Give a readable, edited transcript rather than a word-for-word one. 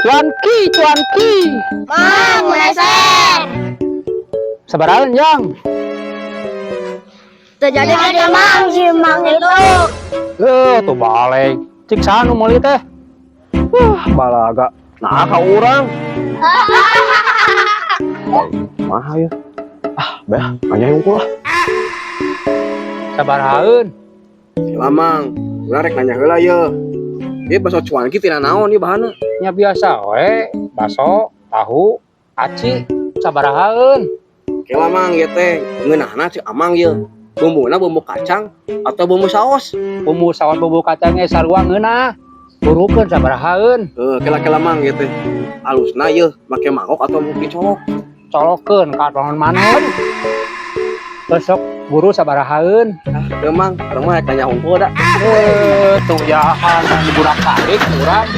Cuanki, cuanki. Mang, meser. Sabarahan, Jang? Terjadi ada, Mang, si Mang itu. Eh, tuh balik. Cik saha nu meuli teh? Wah, balaga. Nah, ka urang. Mah ya. Ah, beh, nanya hungkul lah. Sabarahaeun? Lamang, urang rek nanya heula ye. Ieu bakso cuanki tina naon ieu bahanna? Nya biasa we, baso, tahu, aci, sabarahaeun? Oke lah, Mang, ieu teh ngeunahna cek Amang ye. Bumbuna bumbu kacang atau bumbu saos? Bumbu saos, bumbu kacangnya sarua ngeunah. Burukeun, sabarahaeun? Eh, kela-kela, Mang, ieu teh. Alusna ye make mangkok atau dicolok? Colokeun ka bangun maneh. Besok buru, sabarahaeun? Ah, teu, Mang, urang mah rek nanya hungkul da. Eh, tuh jahan diburak balik urang.